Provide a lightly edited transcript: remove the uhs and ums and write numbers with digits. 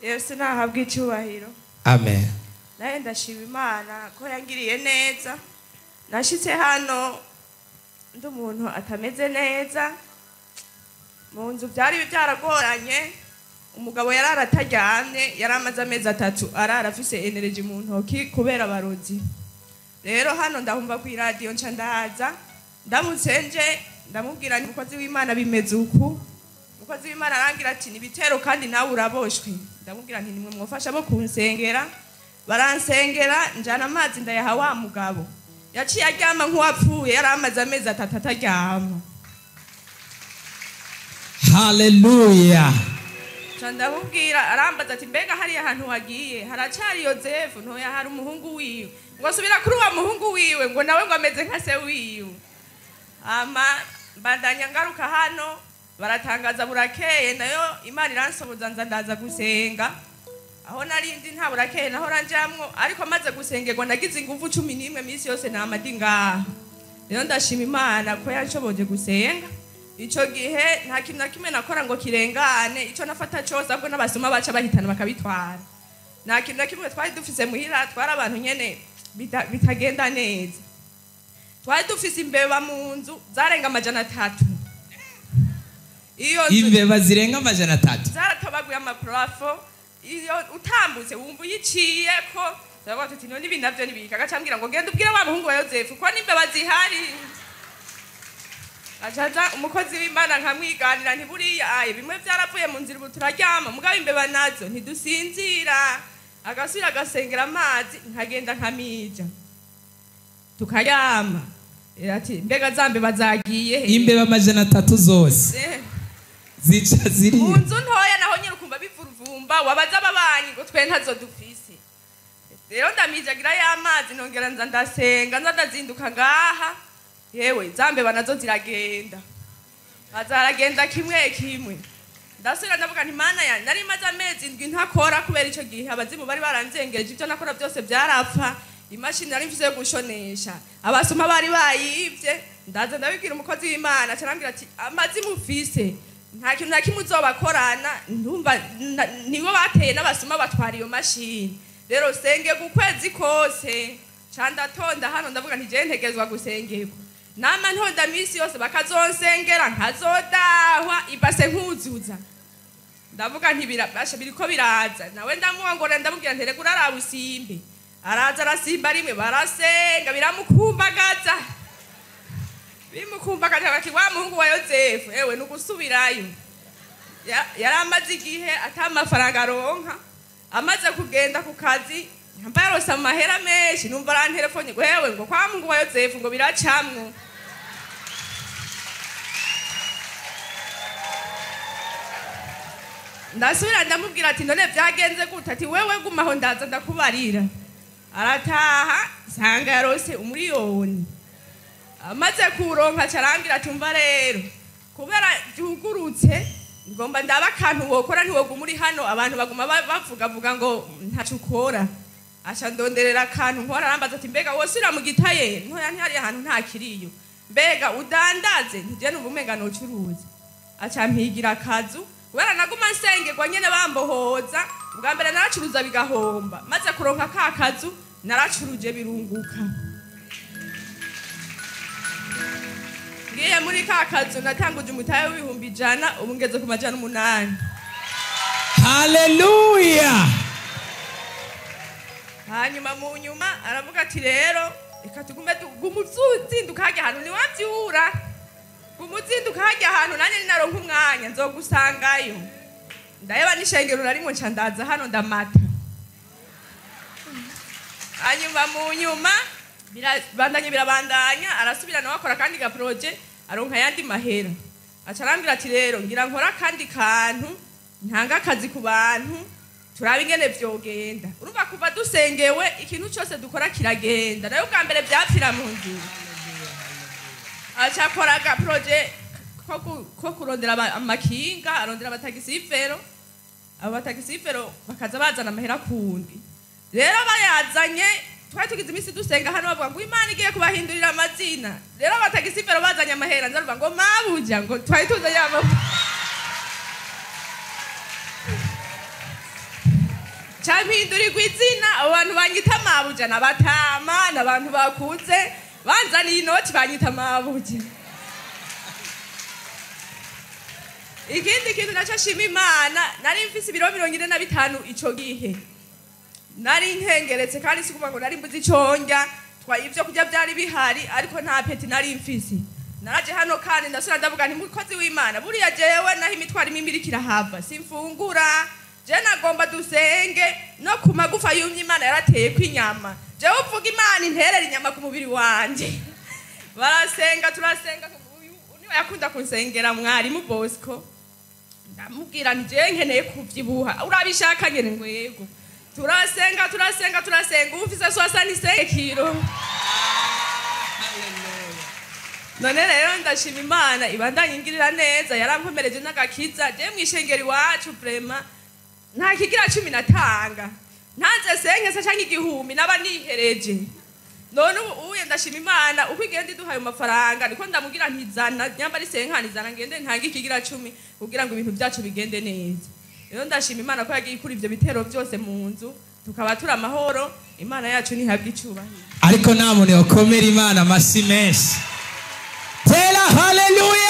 Yesu nahabwa icyubahiro. Amen. Nawe ndashima Imana ko yangiriye neza. Nashitse hano ndi umuntu atameze neza, mu nzu byari byaragoranye. Umugabo yarara ataryamye, yari amaze amezi 3 arara afise energy mu ntoki kubera abarozi. Rero hano ndahumva ku iradiyo, nca ndaza, ndamutse nje ndamubwira nti umukozi w'Imana bimeze uku. Umukozi w'Imana arangira ati ni ibitero kandi nawe uraboshwe. Ndamubwira nti nimwe mwofasha bo kunsengera. Baransengera, njana amazi ndayaha wa mugabo. Yaciye aryama nk'uwapfuye, yari amaze amezi 3 ataryama. Haleluya. Nca ndamubwira, arambaza ati mbega hariya hantu wagiye haracari Yozefu? Ntoya, hari umuhungu wiwe. Ngo subira kuri wa muhungu wiwe, ngo nawe ngo ameze nka se wiwe. Ama mbandanya ngaruka hano, baratangaza burakeye, nayo Imana iransoboza nza ndaza gusenga. Aho narindi nta burakeye naho ranjamwo, ariko maze gusengerwa nagize ingufu 11 minsi yose namadi ngaha. Rero ndashima Imana ko yanshoboje gusenga. Ico gihe nta kintu na kimwe nakora ngo kirengane, ico nafata cose ahubwo n'abasuma baca bahitana bakabitwara. Nta kintu na kimwe twari dufise muhira, twari abantu nyene bitagenda neza. Twari dufise imbeba mu nzu zarenga 300. Iyo nzu imbeba zirenga 300 zaratobaguye amaplafo, iyo utambutse wumva uyiciyeko. Turavuga tuti none ibi navyo nibiki? Agacambwira ngo genda ubwire wa muhungu wa Yozefu ko n'imbeba zihari. Acaza umukozi w'Imana nkamwiganira nti buriya aye bimwe byaravuye mu nzira ubu turaryama, mugabo imbeba nazo ntidusinzira. Agasubira agasengera amazi, nkagenda nkamija tukaryama. Ati mbega za mbeba zagiye he? Imbeba 300 zose zica ziri mu nzu ntoya, naho nyine ukumva bivuruvumba, wabaza ababanyi ngo twe ntazo dufise. Rero ndamijagira y'amazi, nongera nza ndasenga, nza ndazinduka ngaha, yewe za mbeba nazo ziragenda, bazaragenda kimwe kimwe. Ndasubira ndavuga nti Mana yanjye, nari maze amezi 7 ntakora kubera ico gihe abazimu bari baranzengereje, ivyo nakora byose byarapfa. Imashini nari mfise yo gushonesha abasuma bari bayivye. Ndaza ndabibwira umukozi w'Imana, aca arambwira ati amazimu ufise nta kintu na kimwe uzobakorana, ndumva nibo bateye n'abasuma batwara iyo mashini. Rero senge ukwezi kose, ca ndatonda hano ndavuga nti jewe ntegerezwa gusengerwa. Nama ntonda misi yose bakazonsengera nkazodahwa ibase nkuzuza. Ndavuga nti birabasha biriko biraza. Nawe ndamuongora ndamubwira nti reka uraraba usimbe. Araza arasimba rimwe, barasenga biramukumbagaza. Bimukumbagaza bati wa muhungu wa Yozefu, ewe nugusubirayo. Yaramaze igihe ata amafaranga aronka. Amaze kugenda ku kazi, yambaye arose amahera menshi, numva arantelefone ngo ewe ngo kwa muhungu wa Yozefu ngo biracamwo. Ndasubira ndamubwira ati none byagenze gute? Ati wewe gumaho ndaza ndakubarira. Arataha sanga yarose 1,000,000. Amaze kuronka acarangira ati umva rero kubera byugurutse ngomba ndaba akantu wokora, ntiwoguma uri hano abantu baguma bavugavuga ngo ntaco ukora. Aca ndonderera akantu nkora, arambaza ati mbega wosubira mu gitaye? Ntoya ntihari ahantu ntakiriyo. Mbega udandaze? Ntije numva umenga nocuruza. Aca mpigira akazu, kubera naguma nsengerwa nyene bambohoza. Ubwa mbere naracuruza bigahomba, maze kuronka ka kazu naracuruje birunguka. Ngiye muri ka kazu natanguje umutahe w'100,000, ubu ngeze ku 800. Haleluya. Hanyuma mu nyuma aravuga ati rero reka tugume gumuzinduka hajya ahantu ntiwavyura, gumuzinduka hajya ahantu nanjye ninaronka umwanya nzogusangayo. Ndaheba n'ishengero narimwo nca ndaza hano ndamata. Hanyuma mu nyuma birabandanya birabandanya, arasubira nawe akora kandi ga projet, aronka yandi mahera. Aca arambwira ati rero ngira nkora kandi kantu ntanga akazi ku bantu, turabe ingene vyogenda. Urumva kuva dusengewe ikintu cose dukora kiragenda, nayo bwa mbere vyapfira mu nzira. Aca akora ga projet ko kurondera amakinga, arondera abatagisifero, abo batagisifero bakaza bazana amahera kundi. Rero bayazanye, twari tugize iminsi dusenga hano bavuga ngo Imana igiye kubahindurira amazina. Rero abatagisifero bazanye amahera, nzaruvuga ngo mabuja, ngo twari tuzanye amafaranga. Nca mpindurirwa izina, abo bantu banyita mabuja n'abatama n'abantu bakuze banzaniye inoti banyita mabuja. Ikindi kintu naco nshima Imana, nari mfise ibiro 45 ico gihe, nari nkengeretse kandi si ukuvuga ngo nari mbuze ico ndya, ivyo kurya vyari bihari ariko nta peti nari mfise. Naraje hano kandi ndasubira ndavuga nti mukozi w'Imana, buriya jewe naho imitwaro imwe iriko irahava simfungura, je nagomba dusenge no ku magufa yumye Imana yarateyeko inyama, jewe uvuga Imana interera inyama ku mubiri wanje. Barasenga turasenga, niwe yakunda kunsengera mwarimu Bosco, ndamubwira nti jewe nkeneye kuvyibuha, urabishaka nyene? Ngo yego. Turasenga turasenga turasenga, ufise 65 kilo. None rero ndashima Imana ibandanye ingirira neza, yarankomereje n'agakiza. Je mwishengero iwacu vraiment nta kigira 10 natanga, ntanze senke se canke 1000 naba nihereje. None ubu uye ndashima Imana uko igenda iduhaye amafaranga, niko ndamubwira ntizana nyamba ari senkani zana ngende ntange ikigira 10 kugira ngo ibintu byacu bigende neza. Rero ndashima Imana ko yagiye ikura ivyo bitero byose mu nzu, tukaba turi amahoro. Imana yacu ntihabwe icubahiro. Ariko nta muntu yokomera Imana amashyi menshi. Tera haleluya.